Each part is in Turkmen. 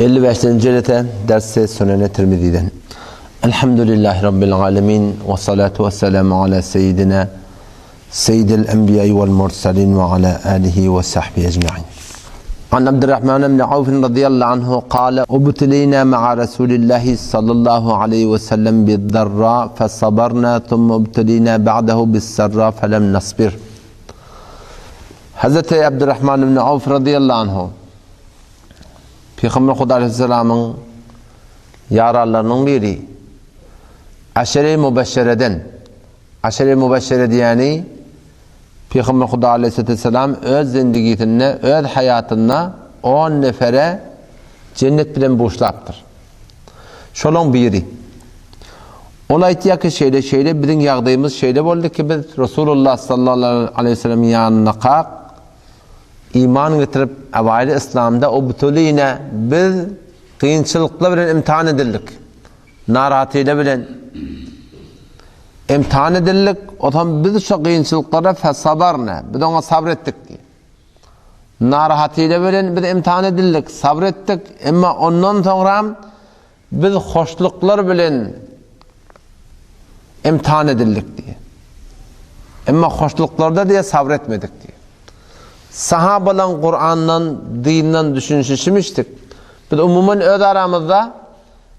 55-nji jelese Dersi Sunene Tirmiziden. Elhamdülillahi Rabbil alemin ve salatu ve selamu ala seyyidina seyyidil enbiya vel mursalin ve ala alihi ve sahbihi ecma'in. An Abdurrahman ibn Avf radıyallahu anhu kâle ubtilina ma'a Resulillahi sallallahu aleyhi ve sellem bi'd-darra fesabarna thumma ubtilina ba'dahu bis-sarra felem nasbir. Hazreti Abdurrahman ibn Avf radıyallahu anhu Pygamber Huda aleyhisselamyň ýaranlarynyň biri Aşere-i Mübeşşereden Aşere-i Mübeşşere diýýäni Pygamber Huda aleyhisselam öz zendigisinde, öz haýatynda on nefere jennet bilen buşlapdyr. Şolaň biri. Ol aýtýar ki, şeýle şeýle biziň ýagdaýymyz şeýle boldy ki biz Resulullah sallallahu aleyhi ve sellem ýanyndakak Iman getirip, awaýly yslamda ubtuline, biz kynçylyklar bilen imtihan edildik. Narahatlylar bilen imtihan edildik. Otam biz şo kynçylyklara fesabarna, biz oňa sabr etdik diýip. Narahatlylar bilen biz imtihan edildik, sabr etdik. Emma ondan soňram Biz hoşluklar bilen imtihan edildik diýýär. Emma hoşluklarda diýýär sabr etmedik diýýär. Sahabalaň Kurandan, dinden düşünişmişdik. Biz umuman öz aramyzda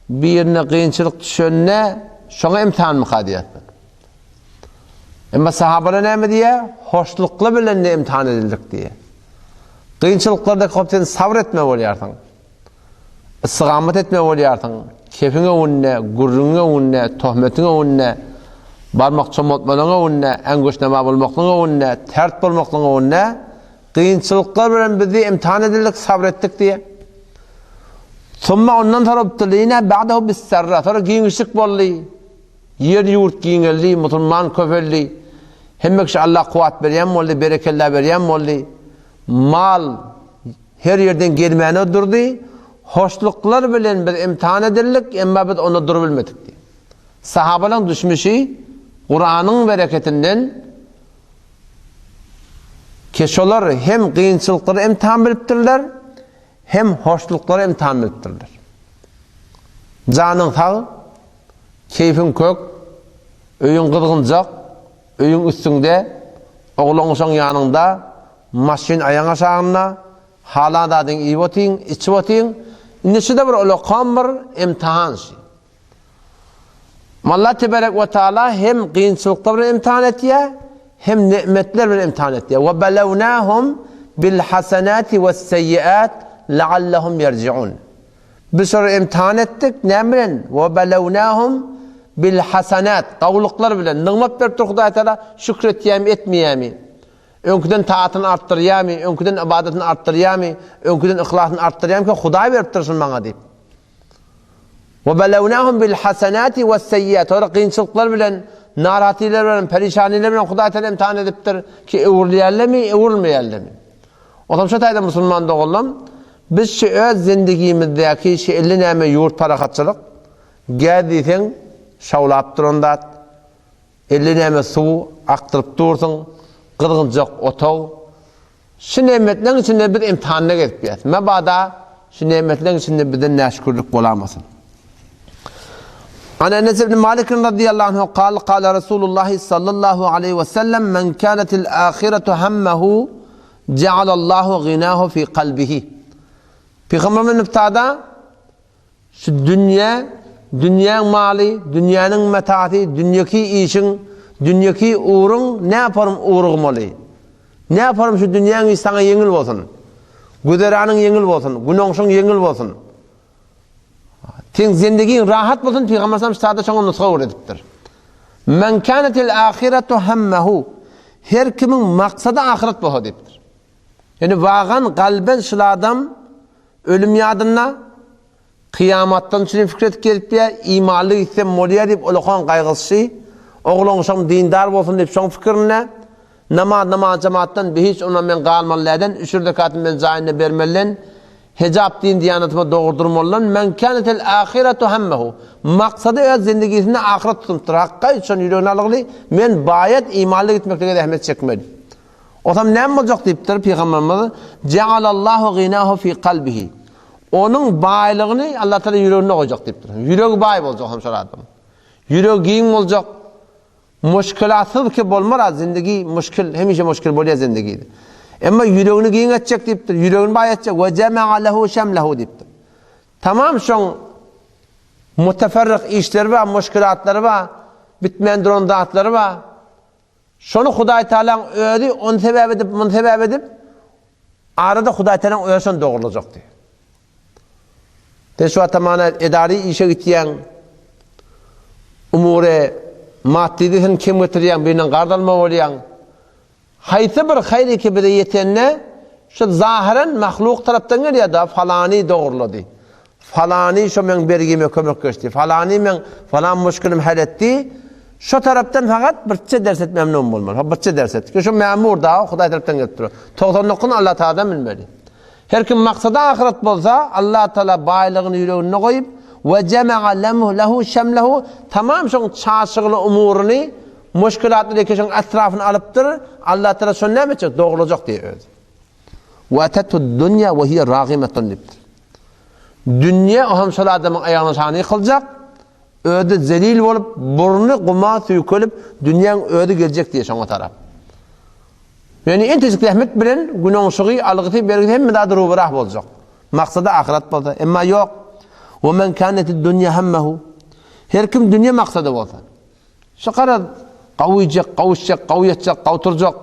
birine kynçylyk düşende şoňa imtihanmyka diýýäs. Emma sahabalar näme diýýär? Hoşluklar bilen de imtihan edildik diýýär. Kynçylyklarda köp sen sabr etme bolýarsyň. Istigamat etme bolýarsyň, kefiň öňünde, gürrüňiň öňünde, tohmetiň öňünde, barmak çomaltmalaryň öňünde, äňgöçnama bolmaklygyň öňünde, tert bolmaklygyň öňünde kynçylyklar bilen biz diýe imtihan edildik, sabr etdik diýe. Summa ondan soňra ibtilina ba'dahu bis-sarra. Soňra giňişlik boldy. Ýer-ýurt giňeldi, musulman köpeldi. Hemme kişi Allah kuwwat berýän boldy, berekella berýän boldy. Mal Her ýerden gelmäne durdy. Hoşluklar bilen biz imtihan edildik, emma biz onda durubilmedik diýdi. Sahabalaryň düşmüşi Kuranyň bereketinden ki şolar hem kynçylyklary imtihan bilipdirler, hem hoşluklary imtihan bilipdirler. Janyň sag, keýfiň kök, öýüň gyzgynjak, öýüň üstüňde, oglan-uşaň ýanyňda, Maşyn aýaň aşagynda, halan zadyňy iýip otyň, içip otyň. Indi şu-da bir ulakam bir imtihan şi. Allah teberek we taala hem kynçylyklar bilen imtihan etýär, hem nimetler bilen imtihan etýär. We belawnahum bil hasanati we seyyiat leallehum yerjiun. Biz şolary imtihan etdik, näme bilen? We belawnahum bil hasanat, gowulyklar bilen. Nygmat berip dur Hudaý Taala, şükür etýärmi, etmeýärmi? Öňküden taatyny artdyrýarmy, öňküden ybadatyny artdyrýarmy, öňküden yhlasyny artdyrýarmy ki, Hudaý beripdir şuny maňa diýip. We belawnahum bil hasanati was seyyiat. Olar kynçylyklar bilen, narahatlylar bilen, perişanlylar bilen Hudaý Taala imtihan edipdir ki, öwrülýärlermi, öwrülmeýärlermi. Otam şu taýda musulman doganlarym, biz şu öz zindigimizdäki şu elli näme ýurt parahatçylyk, gäz diýseň şawlap duran zat, Elde näme suw akdyryp dursuň, gyzgynjak otag. Şu nemetleň içinde biz imtihanda gezip ýäs. Mebada şu nemetleň içinde bizden näşükürlik bolamasyn. An Enes ibn Malik radiyallahu anhu kal kala Resulullah sallallahu aleyhi ve sellem men kânetil ahiretu hammehu cealallahu ginahu fi kalbihi. Peygamberimiz nüftada Şu dünýä, dünýäň maly, dünýäniň metasy, dünýeki işiň, dünýeki ugruň näparum ugrugmaly? Näparum şu dünýäň işi saňa ýeňil bolsun? Güzeranyň ýeňil bolsun, günoňşuň ýeňil bolsun. Seň zendigiň rahat bolsun, Pygamber sallam ştada şoňa nusga öwredipdir. Men kânetil ahiretu hammehu. Her kimiň maksady ahyret bolsa diýipdir. Ýani wagan galben şul adam Ölüm ýadynda, kyýamatdan üçin pikir edip gezipýär, imanly gitsem bolýar diýip ulakan gaýgysy, oglan-uşagym dindar bolsun diýip şoň pikirinde, namaz namaz jemaatdan bi hiç ondan men galmaly dälden, üşür zekatyny men jaýynda bermeliden, hejap din diýanatyma dogry durmalydan, men kânetel ahiretu hammehu, maksady öz zindigisinde ahyret tutunypdyr, hakga şony ýüregine algyly, men baýat imanly gitmeklige zähmet çekmeli. Osam näme boljak diýipdir Pygamberimiz, Jealallahu ginahu fi kalbihi. Onuň baýlygyny Allah Taala ýüreginde goýjak diýipdir. Ýüregi baý boljak hem şol adamyň. Ýüregi giň boljak. Muşkilatsyz ki bolmar zindigi muşkil, hemişe muşkil bolýar zindigi. Emma ýüregini giň etjek diýipdir, ýüregini baý etjek. We jema'a lehu şemlehu diýipdir. Tamam şoň muteferrik işleri bar, muşkilatlary bar, bitmän duran zatlary bar. Şony Hudaý Tagalaň özi ony sebäp edip, muny sebäp edip, arada Hudaý Tagalaň özi şony dogrulajak diýýär. Sen şu wagtda mana edary işe gitýäň, umury maddy sen kem getirýäň, birinden garz alma bolýaň. Haýsy bir haýyr ki bize ýetende, şu zahyran mahluk tarapdan gelýär-de, falany dogrulady. Falany şo meň bergime kömek geçdi, falany meň falan muşkilim hal etdi. Şo tarapdan fakat birçe derset memnun bolmaly. Birçe derset. Ki şo memur da Hudaý tarapdan gelip dur. 99 Allah Taaladan bilmeli. Her kim maksady ahyret bolsa, Allah Taala baýlygyny ýüreginde goýup, we jema'a lehu şemlehu tamam şoň çaşygly umuryny, muşkilatly ki şoň etrafyny alypdyr. Allah Taala şony näme etjek? Dogrulajak diýýär özi. We atethu dunýa we hiýe ragymetun diýipdir. Dünýe o hem şol adamyň aýagyna şany ýykyljak, özi zelil bolup, burny guma süýkelip, dünýäň özi geljek diýýär şoňa tarap. Ýöne entejik zähmet bilen gün oňşugy, algysy, bergisi hemme zady rubarah boljak. Maksady ahyret bolsa, emma ýok. We men kanetid dunýa hemmehu. Her kim dünýe maksady bolsa. Şu garaz, gawy iýjek, gawy içjek, gawy ýatjak, gawy turjak.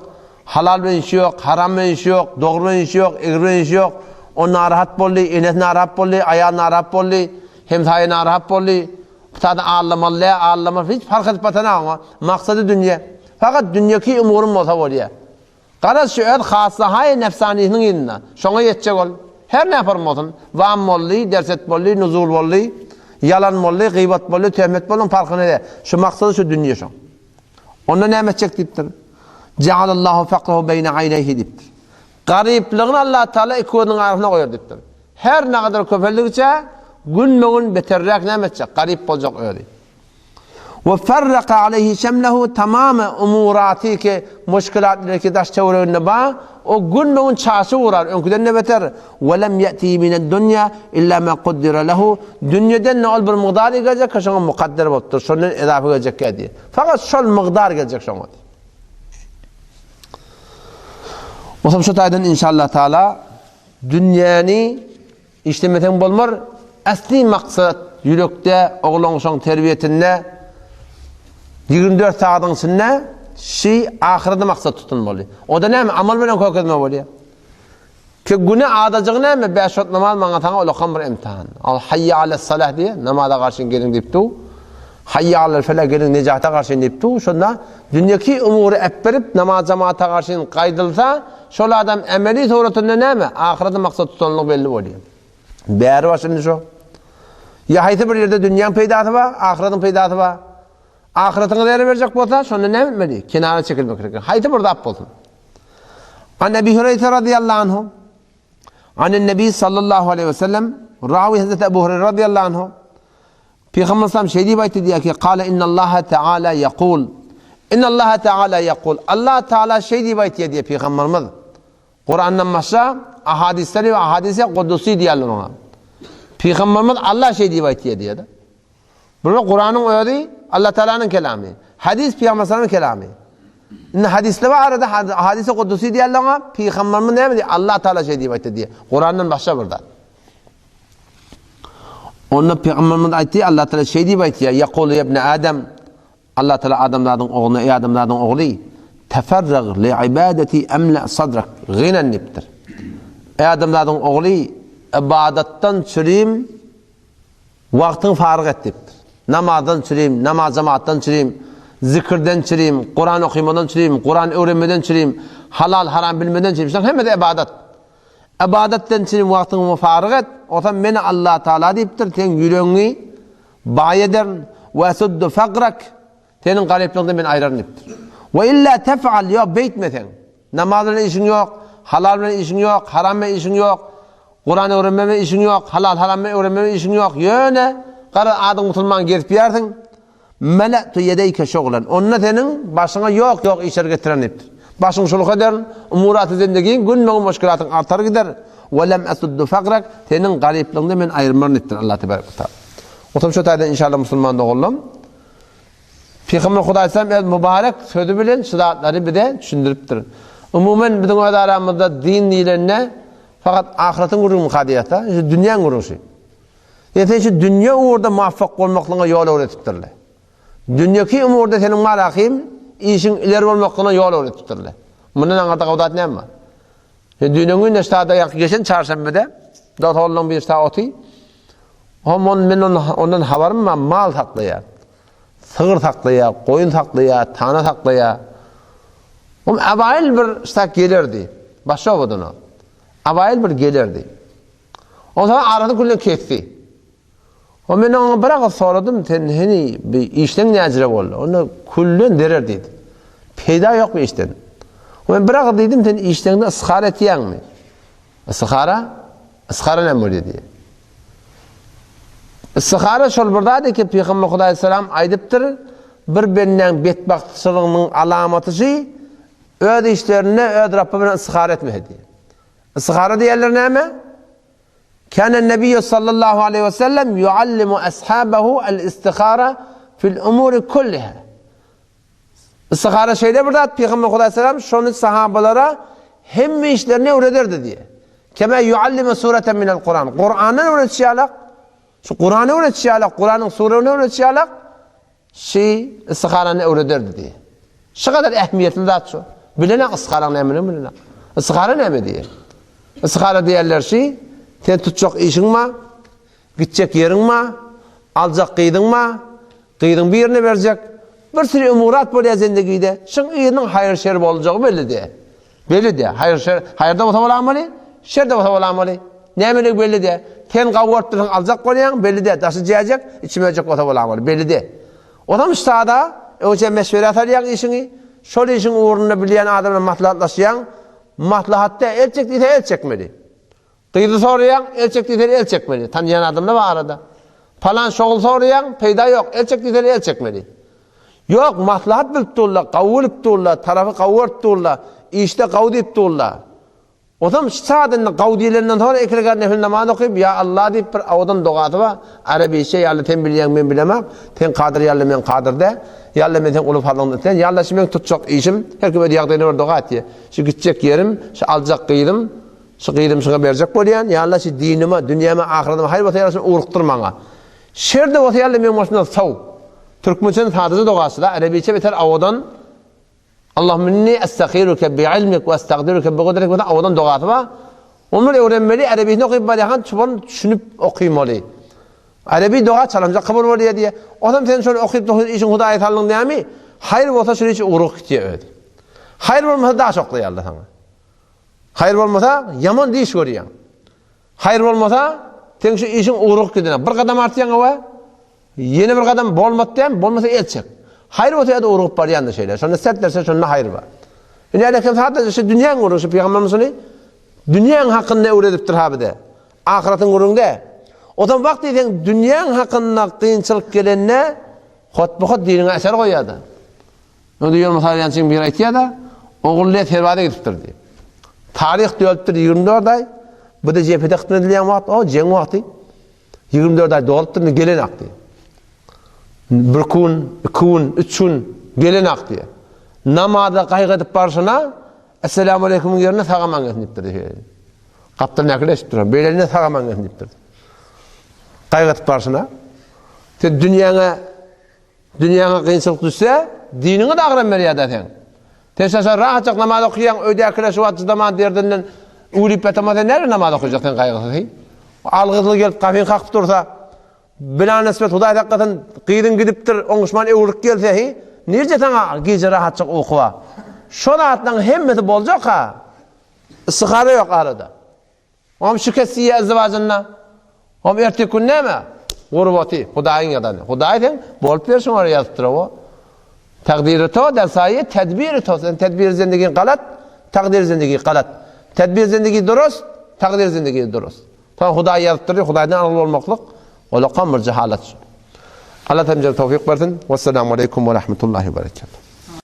Halal bilen işi ýok, haram bilen işi ýok, dogry bilen işi ýok, egri bilen işi ýok. O narahat boldy, enesi narahat boldy, aýaly narahat boldy, hemsaýa narahat boldy. Bu zady aldamaly däl, aldamaly hiç parh edip batanok oňa. Maksady dünýe. Fakat dünýeki umurum bolsa bolýar. Garaz şu öz hassahaýy nefsanysynyň yzynda. Şoňa ýetjek ol. Her näform bolsun. Wam boldy, derset boldy, nuzul boldy, ýalan boldy, gybat boldy, töhmet boldy, parhyny däl. Şu maksady şu dünýe şoň. Onda näme etjek diýipdir. Ja'alallahu fakrahu beýne aýneýhi diýipdir. Garyplygyny Allah Taala iki gözüniň arasyna goýar diýipdir. Her nägadar köpeldigiçe günbe-gün beterräk näme etjek? Garyp boljak özi. We farraka aleýhi şemlehu tamamy umuraty ki muşkilatlary ki daş töwereginde bar, o günbe-gün çaşy urar, öňküden-de beter, we lem ýe'tihi mined-dunýa illa ma kuddira lehu, dünýeden-de ol bir mygdar geljek ki şoňa mukadder bolupdyr, şondan ezafa geljek ýa diýýär. Fakat şol mygdar geljek şoňa diýýär. Otam şu taýdan inşallah taala dünýäni Işlemeseň bolmar, äsli maksat ýürekde, oglan-uşagyň terbiýesinde 24 sagadyň içinde şi ahyrady maksat tutunmaly. O-da näme, amal bilen kökezme bolýar. Ki güne adajygy näme, bäş wagt namaz maňa saňa ulakan bir imtihan. Al haýýa ales-salah diýe, namaza garşy geliň diýip dur. Haýýa alel-felah geliň nejata garşy diýip dur. Şonda dünýeki umury äpberip namaz jamaata garşy gaýdylsa, Şol adam emeli suratynda näme? Ahyrete maksat tutanlygy belli bolýar. Bäri baş indi şo. Ýa haýsy bir ýerde dünýäň peýdasy bar, ahyretiň peýdasy bar. Ahyretiňe zerre berjek bolsa, şonda näme etmeli? Kenara çekilmek gerek. Haýsy bir zat bolsun. An Ebi Hureyre radıyallahu anhu An Nebi sallallahu aleyhi ve sellem Rawi Hazreti Ebu Hureyre radıyallahu anhu Pygamber sallam şeý diýip aýtdy diýýär ki, Kale innallaha teala ýekul. Innallaha teala ýekul. Allah Teala şeý diýip aýtýar diýýär pygamberimiz. Kurandan başga ahadisleri we ahadise kudusy diýýärler oňa. Pygamberimiz Allah şeý diýip aýtýar diýýär. Bu Kuranyň özi Allah Tealanyň kelamy. Hadis pygamber sallamyň kelamy. Indi hadisler bar arada hadise kudusy diýýärler oňa. Pygamberimiz näme diýýär? Allah Teala şeý diýip aýtdy diýýär. Kurandan başga bir zat. Onda Pygamberimiz aýtdy, Allah Teala şeý diýip aýtýar, Ýekulu ýebne Adam, Allah Teala adamzadyň ogluna, eý adamzadyň ogly, teferrag li ibadeti emle sadrak ginen diýipdir. Eý adamzadyň ogly, ybadatdan çürim wagtyňy faryg et diýipdir. Namazdan çürim, namaz jemaatdan çürim, zikirden çürim, Kuran okymadan çürim, Kuran öwrenmeden çürim, halal haram bilmeden çürim. Şunuň hemmesi ybadat. Ybadatdan çirim wagtyňy faryg et, onsoň men Allatagala diýipdir, seň ýüregiňi baý ederin, we esuddu fagrak, seniň garyplygyňdan men aýraryn diýipdir. We illa tef'al, ýok beýtmeseň, namaz bilen işiň ýok, halal bilen işiň ýok, haram bilen işiň ýok, Kuran öwrenme bilen işiň ýok, halal haram bilen öwrenme bilen işiň ýok, ýöne garaz adyň musulman gezip ýörsiň, Mele'tu ýedeýke şuglan. Onda seniň başyňa ýok-ýok işler getirerin diýipdir. Başyň şuluk ederin, umuraty zindigiň, günbe-gün muşkilatyň artar gider. We lem esuddu fagrak, seniň garyplygyňy men aýyrmaryn diýipdir Allah tebarek we taala. Otam şo taýdan inşallah musulman doganlarym Pygamber Hudaý öz mübarek sözi bilen şu zatlary bize düşündiripdir. Umuman biziň öz aramyzda din diýlende fakat ahyretiň gürrüňi kadyýatda, şu dünýäň gürrüňi şu. Ýa sen şu dünýe ugurda muvaffak bolmaklygyňa ýol öwretipdirler. Dünýeki umurda seniň malahym işiň ileri bolmaklygyna ýol öwretipdirler. Mundan aňyrda gawdat näme bar? Ýa düýnüň gün ştada ýa geçen çarşenbede dost bir şta oty. Hom on men ondan habarym bar, mal saklaýar. Sygyr saklaýar, goýun saklaýar, tana saklaýar. Hom abaýyl bir şta gelerdi. Başga obadan o. Abaýyl bir gelerdi. Onsoň arasyny küllen kesdi. O men oňa bir agyz soradym, sen heni bir işleň näjire boldy? Onda küllen zerer diýdi. Peýda ýok bu işden. O men bir agyz diýdim, sen işleňde yshara etýäňmi? Yshara? Yshara näme bolýar diýdi. Yshara şol bir zat ki, Pygamber Hudaý salam aýdypdyr, bir bendäň betbagtçylygynyň alamaty şu, öz işlerinde öz Rabbi bilen yshara etmese diýdi. Istihara diýenler näme? Kâne nebiyyü sallallahu aleyhi ve sellem yuallimu ashabahu el-istihara fil umuri kulliha. Istihara şeýle bir zat, Pygamber Hudaý selam şony sahabalara hemme işlerini öwrederdi diýe. Kema yuallimu sureten minel Kur'an. Kur'andan öwretişi ýalak, şu Kur'any öwretişi ýalak, Kur'anyň sureni öwretişi ýalak, Şi istiharany öwrederdi diýýär. Şu gadar ähmiýetli zat şu. Bilenak istiharaň nämedigini bilenak. Istihara näme diýýär? Istihara diýerler şi, sen tutjak işiň bar, gitjek ýeriň bar, aljak gyzyň bar, gyzyň birine berjek. Bir sürü umurat bolýar zendigide. Şuň yzynyň haýyr-şer boljagy belli diýýär. Belli dä. Haýyr şer, haýyrda bolsa bolamaly, şerde bolsa bolamaly. Nämeligi belli dä. Sen gawy görüp dursaň aljak bolýaň, belli dä. Daşy jäjek, içi möjek bolsa bolamaly, belli dä. Onam sada, öňçe meşwere salýaň işiňi, şol işiň ugrunda bilýän adam bilen maslahatlaşýaň, maslahatda el çek diýse el çekmeli. Gyzy soraýaň, el çek diýseler el çekmeli. Tanýan adamlar bar arada. Palan şogul soraýaň, peýda ýok, el çek diýseler el çekmeli. Ýok, maslahat bilip durlar, gawy bilip durlar, tarapy gawy görüp durlar, işde gawy diýip durlar. Ozam şu saat indi gawy diýlenden soňra iki rekat nefil namaz okyp, ýa Allah diýip bir owadan dogasy bar. Arabiçe ýa-da sen bilýäň, men bilemok. Sen kadyr ýa-da men kadyr däl. Ýa-da men seň uly fazlyňdan isleýän. Ýa-da şu meň tutjak işim, her kim öz ýagdaýyna görä doga etýär. Şu gitjek ýerim, şu aljak gyzym, Şu gyzym şuňa berjek bolýan, ýa Alla şu dinime, dünýäme, ahyratyma haýyr bolsa ýa şuny ugrukdyr maňa. Şer-de bolsa ýa Alla meň başymdan saw. Türkmençeden sadaja dogasy-da, arebiçe beter owadan Allahümme inni estahiruke bi ilmik we estagdiruke bi gudretik bolsa owadan dogasy bar. Ony bir öwrenmeli, arebisini okyp barýarkaň çuban düşünip okymaly. Arebi doga çalamja kabul bolýar diýýär. Onam sen şony okyp dursaň işiň Hudaýa saldyň näme? Haýyr bolsa şuny hiç ugrugyp gitýär özi. Haýyr bolmasa daş oklaýar Alla saňa. Haýyr bolmasa, ýaman diş görýäň. Haýyr bolmasa, seň şu işiň ugrugyp gidene. Bir gadam artýaň we ýene bir gadam bolmady diýen, bolmasa el çek. Haýyr bolsa ýa-da ugrugyp barýan-da şeýle. Şonda sertlerse şonda haýyr bar. Indi äleken sadaja şu dünýäň gürrüňi, şu pygamberimiz şuny dünýäň hakynda öwredipdir ha bize. Ahyratyň gürrüňi däl. Ozan wagt diýseň dünýäň hakynda kynçylyk gelende hotba-hot diniňe eser goýýar-da. Onda ýol mysal ýançyň biri aýtýar-da, Ogul diýýär, serbaza gidipdir diýip. Taryh dölüpdir 24 aý. Bu-da jephede hyzmat edilýän wagt, o jeň wagty. 24 aý dolupdyr, indi gelenak diýip. Bir gün, iki gün, üç gün gelenak diýip. Namaza gaýgy edip barşyna, Esselamu aleýkumiň ýerine sag aman gelsin diýipdir diýip. Gapdalyndakylar eşidip duran. Beýlelinde sag aman gelsin diýipdir. Gaýgy edip barşyna, sen dünýäňe Dünýäňe kynçylyk düşse, diniňe-de agram berýär-dä seň. Sen şaşa rahatjak namaz okaýaň, öýdäkiler şu wagt çydaman derdinden üwrüp ýatamaz, sen näle namaz okaýjak sen gaýgysyz heý? Algyzly gelip gapyňy kakyp dursa, bilanespet Hudaý saklasyn, gyzyň gidipdir, oňuşman öwrülip gelse heý, nirje saňa gije rahatjak uky bar? Şo zatlaryň hemmesi boljak-ha. Istihara ýok arada. Oňam şikes diýýär izdiwajynda. Oňam erteki gün näme? Gurbaty, Hudaýyň ýazany. Hudaý seň bolup berşiň ora ýazypdyr o. Takdiri to der saýy tedbiri to. Sen tedbir zindigi galat, takdir zindigi galat. Tedbir zindigi durust, takdir zindigi durust. Soň Hudaý ýazypdyr, Hudaýdan aryl bolmaklyk olakam bir jahalat. Allah hemmämize towfik bersin. Wessalamu aleýkum we rahmetullahi we berekatuh.